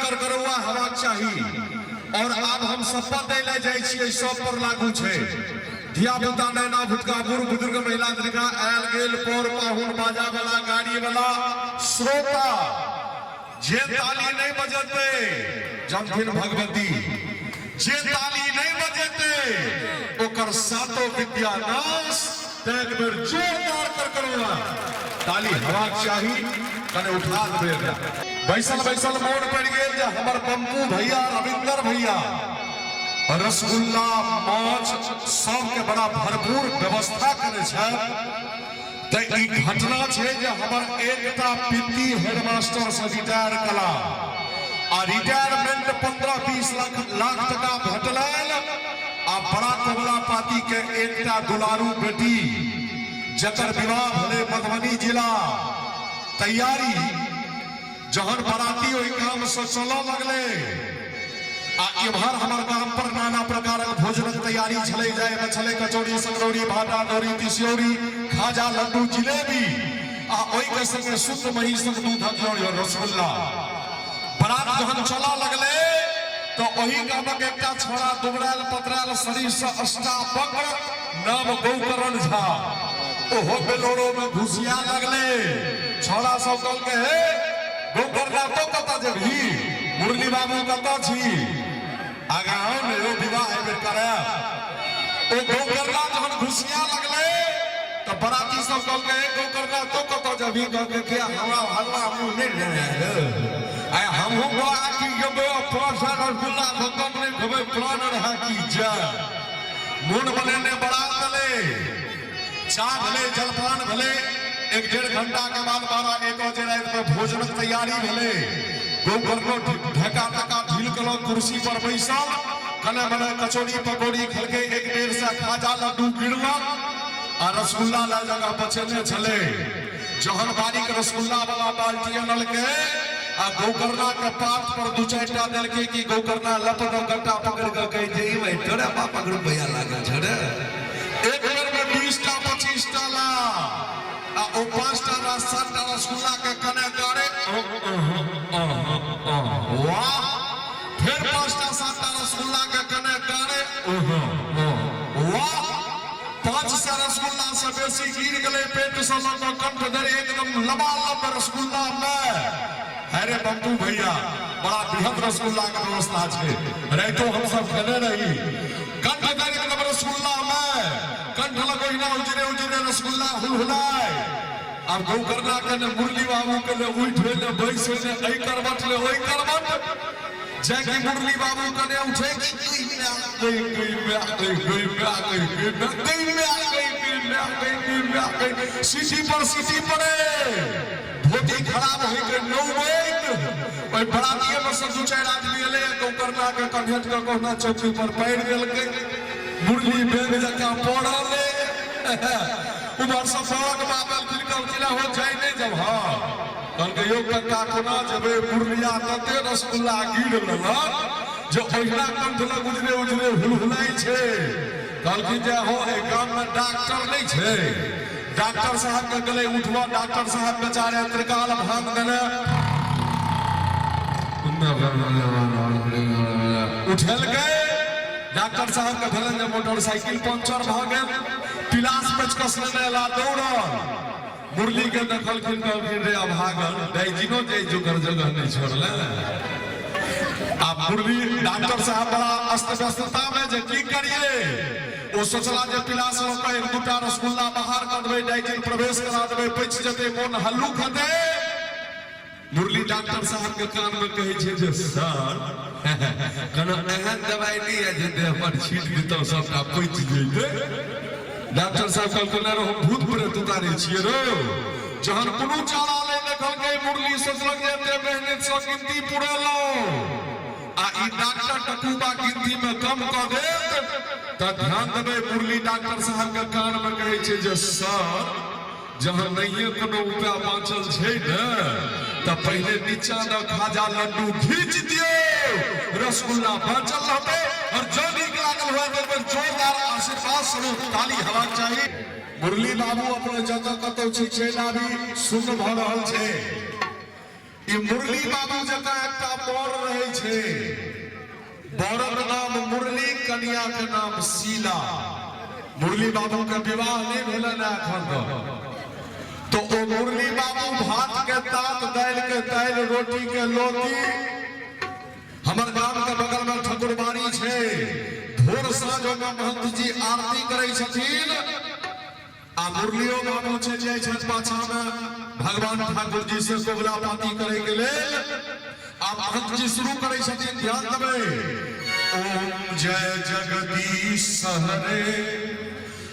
करकरौआ हेबाक चाही। और आब हम शपथ दै लए जाइ छियै, सब पर लागू छै। धिया पुता, नैना भुटका, बूढ़ बुजुर्ग, महिला दृगा, आयल गेल पर पाहुन, बाजा वाला, गाड़ी वाला, श्रोता, जे ताली नहीं बजेते जनथिन भगवती, जे ताली नहीं बजेते ओकर सातो विद्या नाश। एक बेर जोरदार कर करोड़ा ताली हवा चाही, कने उठा देबे एकरा। बैसल बैसल मोन पड़ि गेल जे हमर पम्पू भैया, रविंदर भैया रसगुल्ला माछ सबके बड़ा भरपूर व्यवस्था करै छथि। तऽ ई घटना छै जे हमर एकटा पित्ती हेडमास्टर से रिटायर कला आ रिटायरमेंट 15-20 लाख लाख टका भेटलनि आ बड़ा कबला पाती के एकटा दुलारू बेटी जकर विवाह भेलै मधुबनी जिला तैयारी जहन बराती ओहि गाम से चलऽ लगलै आ इम्हर हमर गाम पर नाना प्रकारक भोजनक तैयारी छलै, जाहिमे छलै कचौड़ी, सकरौड़ी, भाटा, दौरी, तिसियौरी, खाजा, लड्डू, जिलेबी आ ओहिके संगे शुद्ध महींसक दूधक रसगुल्ला। बरात जहन चलऽ लगलै तऽ ओहि गामक एकटा छोड़ा दुबरायल पतरायल शरीर से अष्टावक्र नाम गौकरण झा ओहो बेलोरो में घुसिया लगले। छोड़ा सब कहलकै, हे गौकरणा, तो कतऽ जेबही? मुरली बाबू कतऽ छी? आगा आउ ने यौ, विवाह एहि बेर करायब। ओ गौकरणा जहन घुसिया लगले तऽ बराती सब कहलकै, हे गौकरणा, तो कतऽ जेबही? कहलकै कि हमरा हल्ला मुँह नहि देने आइ हमहूँ बड़ा की जेबै, 500 रसगुल्ला से कम नहि खेबै, प्राण रहा की जाय। मोन बनेने बरात एलै, चाह भेलै, जलपान भेलै। 1-1.5 घंटा के बाद 12-1 बजे राति में भोजनक तैयारी भेलै। गौकर्णो ढेका टका ढील केलक, कुर्सी पर बैसल, कने मने कचौड़ी पकौड़ी खेलकै, 1-1.5 सए खाजा लड्डू गिरलक आ रसगुल्ला लए जगह बचेने छलै। जहन बारीक रसगुल्ला वाला बाल्टी अनलकै आ गौकर्णा के पात पर 2-4 टा देलकै कि गौकर्णा लप दऽ गट्टा पकड़ कऽ कहै छै, ई भाई तोरा बापक रुपैआ लागल छौ रे। एक बेर में 20 टा 25 टा ला आ ओ 5 टा ला 7 टा रसगुल्ला के कने गारे, वाह। फिर 5 टा 7 टा रसगुल्ला के कने गारे, वाह। 500 रसगुल्ला से बेसी गिर गेलै पेट से लऽ कऽ कंठ धरि एकदम लबालब रसगुल्ला में। अरे बंटू भैया, बड़ा बृहद रसगुल्ला के व्यवस्था छै, राइतो हम सब खेने रही। कंठ धरि एकदम रसगुल्ला में, कंठ लग ओहिना उजरे उजरे रसगुल्ला हुलहुलाय। आब गौकर्णा के ने मुरली बाबू के ने उठि होय ने बैस होय ने एहि करवट ले ओहि करवट जाकि मुरली बाबू कने उठे कि गई म्या गई गई म्या गई गई म्या गई गई म्या गई म्या गई गई म्या गई गई म्या गई, सीटी पर सीटी पड़े, धोती खराब होई के नौ बैत। ओहि बरातिये में से 2-4 आदमी एलै, गौकर्णा के कन्हेट के कहुना चौकी पर पैर देलकै। मुरली बेग जकाँ पड़ले। उम्हर से सड़क बाप एलखिन, कहलखिन, हो जाइ नहि जब? हाँ। कहलकै, यौ कक्का, कोना जेबै? मुरलिया तते रसगुल्ला गिर लेलक जे ओहिना कंठ लग उजरे उजरे हुलहुलाइ छै। कहलखिन जे हो, एहि गाममे डॉक्टर नहि छै? डॉक्टर साहब के गेलै उठबऽ। डॉक्टर साहब बेचारे त्रिकाल भांग देने उठेलकै। डॉक्टर साहब के भेलनि जे मोटरसाइकिल पंचर भऽ गेल। पिलास पेचकस लेने एला दौड़ल। मुरली के देखलखिन, कहलखिन, रे अभागल, डाइजिनो जाय जोकर जगह नहीं छोड़ले। आ मुरली डॉक्टर साहब बड़ा अस्त व्यस्तता में जे की करिए। ओ सोचला जे पिलास लऽ कऽ 1-2 टा रसगुल्ला बाहर कऽ देबै, डाइजिन प्रवेश करा देबै, पचि जेतै, मोन हल्लुक हेतै। मुरली डॉक्टर साहब के कान में कहै छै जे सर, कोनो एहन दवाई नहीं है जे देह पर छीट दितौ सबटा पचि जैतै? डॉक्टर साहब कहलकै, रे हम भूत प्रेत उतारै छियै रो। जहन कोनो चारा नहि देखलकै मुरली, सोचलक जे एते मेहनत सँ गिनती पुरेलहुँ आ ई डॉक्टर टटूबा गिनती में कम कऽ देत। तऽ ध्यान देबै, मुरली डॉक्टर साहब के कान में कहै छै जे सर, जहाँ नहिए कोनो उपाय बाँचल छै ने तऽ पहिले नीचा दऽ खाजा लड्डू घीच दियौ, रसगुल्ला बाँचल रहतै। और जँ नीक लागल हुए तऽ एक बेर जोरदार आशीर्वाद स्वरूप ताली हेबाक चाही। मुरली बाबू अपने जतऽ कतौ छी चलि आबी, सुन्न भऽ रहल छै। ई मुरली बाबू जकाँ एकटा मोर रहै। बरक नाम मुरली, कनिया के नाम शीला। मुरली बाबू के विवाह नहीं भेलन एखन तक। तो ओ मुरली बाबू भात के तात, दालि के दालि, रोटी के लोटी। हमर गाम के बगल में ठाकुरबाड़ी छै, भोर साँझ में महंत जी आरती करै छथिन आ मुरलियो बाबू चलि जाइ छथि पाछा में भगवान ठाकुर जी से कबुला पाती करे के लेल। आ महंत जी शुरू करै छथिन, ध्यान देबै, ओम जय जगदीश हरे,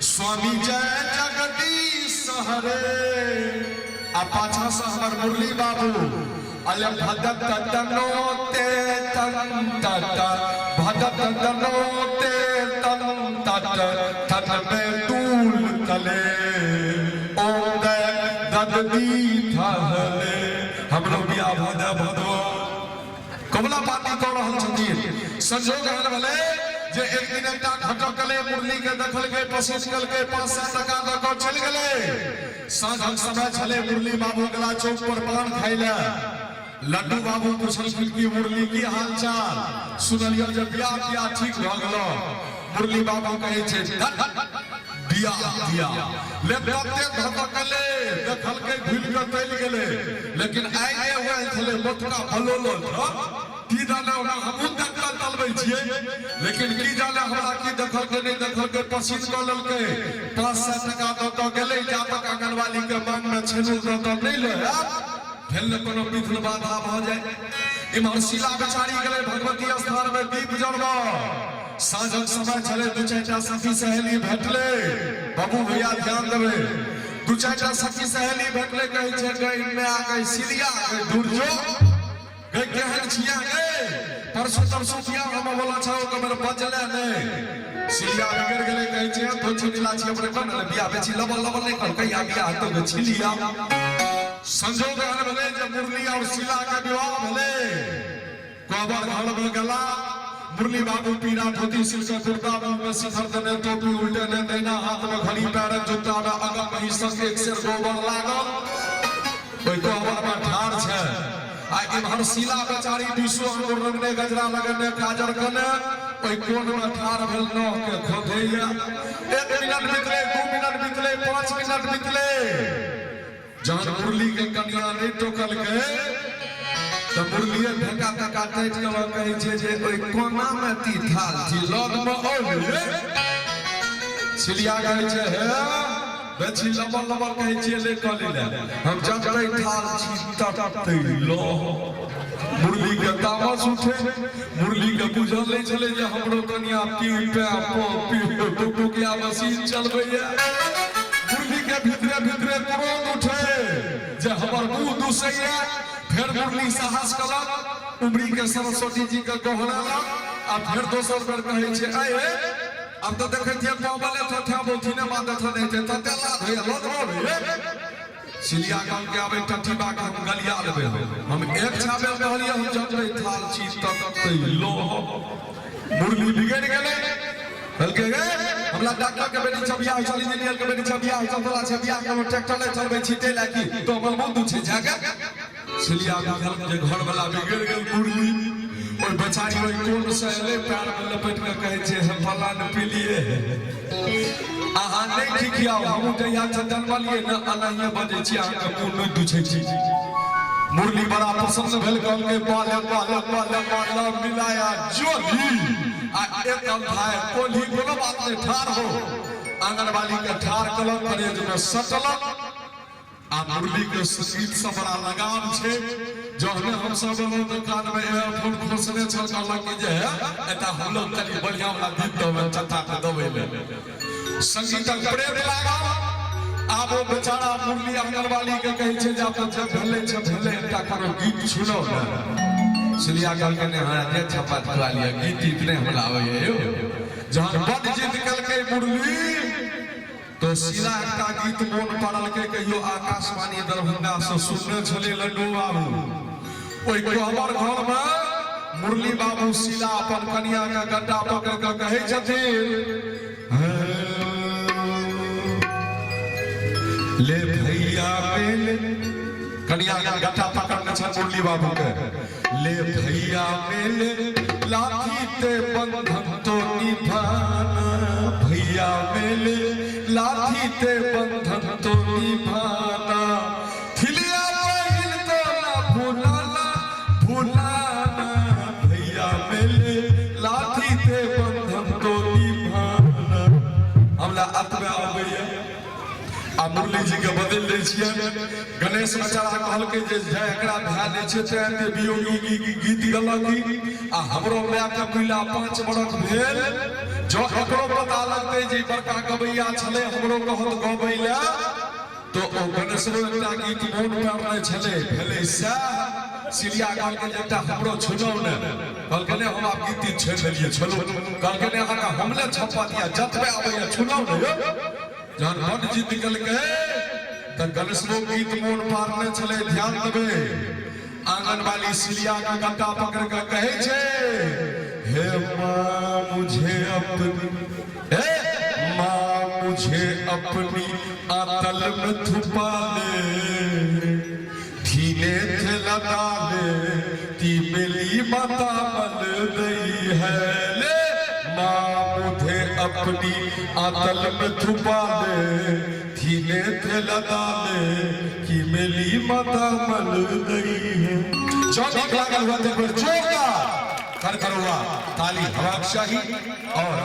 स्वामी जय जगदीश हरे। आ पाछा से हमर मुरली बाबू अले भदत तनो ते तन तत, भदत तनो ते तन तत, तन में तूल तले, ओम दय दददी थहले। हमरो बियाह भऽ जाय भदवा। कमला पाती कऽ रहल छथिन। संजोग एहन भेलै जे एक दिन एकटा घटक गेलै, मुरली के देखलकै, पसिन केलकै, 500 टका दऽ कऽ चलि गेलै। साँझक समय छलै, मुरली बाबू गेला चौक पर पान खाइ लए। लड्डू बाबू पुछलखिन कि मुरली की हाल चाल, सुनलियौ जे बियाह तियाह ठीक भऽ गेलौ। मुरली बाबू कहै छै बियाह तियाह ले तते धधकलै, देखलकै भूलि कऽ चलि गेलै। लेकिन आइ जे हुए छलै मोटका बलोलो की जाने, ओना हमहूँ डॉक्टर चलबै छियै, लेकिन की जाने हमरा की देखलकै नहि देखलकै, पसीन कऽ लेलकै, 500 टका दऽ कऽ गेलै। जा तक आंगनवाड़ी के मांग में छेनुर दऽ कऽ नहि ले भेल ने कोनो विघ्न बाधा भऽ जाय। इम्हर शीला बेचारी गेलै भगवती स्थान में दीप जरबऽ। साँझक समय छलै, दू चारिटा सखी सहेली भेटलै। बाबू भैया ध्यान देबै, दू चारिटा सखी सहेली भेटलै, कहै छै गई माय गई सिलिया गई दूर जो गई, केहन छिया गई, परसों तरसों बियाह होमऽ वाला छौ, ओकर बेर बजले नहि। सिलिया बिगड़ गेलै, कहै छै तो छिनिला छी अपने कोन बियाह बेची लबल लबल नहि कर, कहिया बियाह हेतौ गे छिलिया। संजोग एहन भेलै जे मुरली और शीला के विवाह भेलै। कोबर घर में गेला, मुरली बाबू पीरा धोती सिल्क कुर्ता, मुंह में शिखर देने, टोपी उल्टेने, दहिना हाथ में घड़ी, पैरक जूता में अगम महिषक एक सेर गोबर लागल, ओहि कोबर में ठाढ़ छै। आ इम्हर शीला बेचारी बीसो अंगुर रंगने, गजरा लगने, काजर कने ओहि कोन में ठाढ़ भेल नह के खोधैया। 1 मिनट बितले, 2 मिनट बितले, 5 मिनट बितले, जहन मुरली के कनिया नहि टोकलकै तऽ मुरलिए धक्का धक्का टाइट कऽ कहै छै जे ओहि कोना मे ती थाल छी लग मे औ रे। छिलिया कहै छै हे बेची लबल लबल कहै छियै ले कऽ ले, हम जतै थाल छी ततै लो। मुरली के तामस उठे, मुरली के बुझल नहि छलै जे हमरो कनिया पी पे पो पी टुकटुकिया मशीन चलबैया। मुरली के भीतरे भीतरे क्रोध उठे जे हमर मुंह दुसैया। फेर मुरली साहस कलक, उमरी के सरस्वती जी के गोहरालक आ फेर दोसर बेर कहै छै आइ हे अब तो देखै छियै पावले थथा बोलथिन मां देख नहि छै तते लाभ होइया लग रे। सिलिया कहल के आबै टटीबा के हम गलिया लेबै, हम एक छाबे कहलियै हम जतबै थाल छी ततै लो। मुरली बिगड़ गेलै, कहलकै गे हमरा डॉक्टर के बेटी छै बियाह छल, इंजीनियर के बेटी छै बियाह छल, तोरा छै बियाह कोनो ट्रैक्टर नहि चलबै छी तै लए की तो हमर मुंह दुछै जाके। सिलिया बुझल जे घर वाला बिगड़ गेल मुरली। ओहि बेचारी ओहि कोन से एलै, पैर में लपेट के कहै छै हम फलान पीलिए, अहाँ नहि खिखियाउ, हमहूँ जहिया से जन्मलियै ने एनाहिए बजै छी, अहाँके मुँह नहि दुछै छी। मुरली बड़ा प्रसन्न भेल, कहलकै बाले बाले बाले बाले मिलाया जोली आ एक भाई कोल्ही, कोनो बात नहि, ठाढ़ हो। आंगनबाड़ी के ठाढ़ कलक, करेज में सटलक। आ मुरली के संगीत से बड़ा लगाव छै, जहने हम सब एलहुँ तऽ कान में एयरफोन खोसने छल, कहलक कि जे एतऽ हम लोग कनि बढ़िया वाला गीत देबै चचा के देबै ले। संगीतक प्रेम लागल। आब ओ बेचारा मुरली आंगनवाड़ी के कहै छै जे आब तऽ जे भेलै छै भेलै, एकटा कोनो गीत सुनौ ने। सिलिया कहलकै नहि हमरा जे छप्पा छुआ लिअ, गीत तीत नहि हमरा आबैए यौ। जहन बड जिद केलकै मुरली तो शीला एकटा गीत मोन पड़लकै, कहियो आकाशवाणी दरभंगा से सुनने छलै लड्डू बाबू। ओहि कोहबर घर में मुरली बाबू शीला अपन कनिया के गड्ढा पकड़ के कहै छथिन ले भैया मेले, कनिया के गड्ढा पकड़ने छल मुरली बाबू के, ले भैया मेले लाठी ते ते बंधन तो निभाना। थिलिया पहिल तो ना भुलाना भुलाना, भैया मेले लाठी ते बंधन तो निभाना। हमरा अतबे आबैया आ मुरली जी के बदलि दै छियनि। गणेश बेचारा कहलकै जे जे एकरा भए नहि छै तें एते वियोगी गीत गलक आ हमरो मायके मुइला 5 बरख भेल, जँ एकरो पता लगतै जे बड़का गबैया छलै हमरो कहत गबै लए, तो ओ गणेशरो एकटा गीत मोन पाड़ने छलै। भेलै सएह, सिलिया कहलकै जे एकटा हमरो छुनौ ने। कहलकै नहि हम आब गीत तीत छोड़ि देलियै, छोड़ू। कहलकै नहि अहाँके हमले छप्पा दिया, जतबे आबैया छुनौ ने यौ। जहन बड जिद केलकै तऽ गणेशरो गीत मोन पाड़ने छलै। ध्यान देबै, आंगन वाली सिलिया के गट्टा पकड़ के कहै छै, हे माँ मुझे अपनी, हे माँ मुझे अपनी आतल में थुपा ले, धीने थे लदा ले, ती मिली माता मल दई है ले। माँ मुझे अपनी आतल में थुपा ले, धीने थे लदा ले, की मिली माता मल दई है। जँ नीक लागल हुआ तऽ एक बेर जोरदार कर हुआ ताली हवाक चाही। और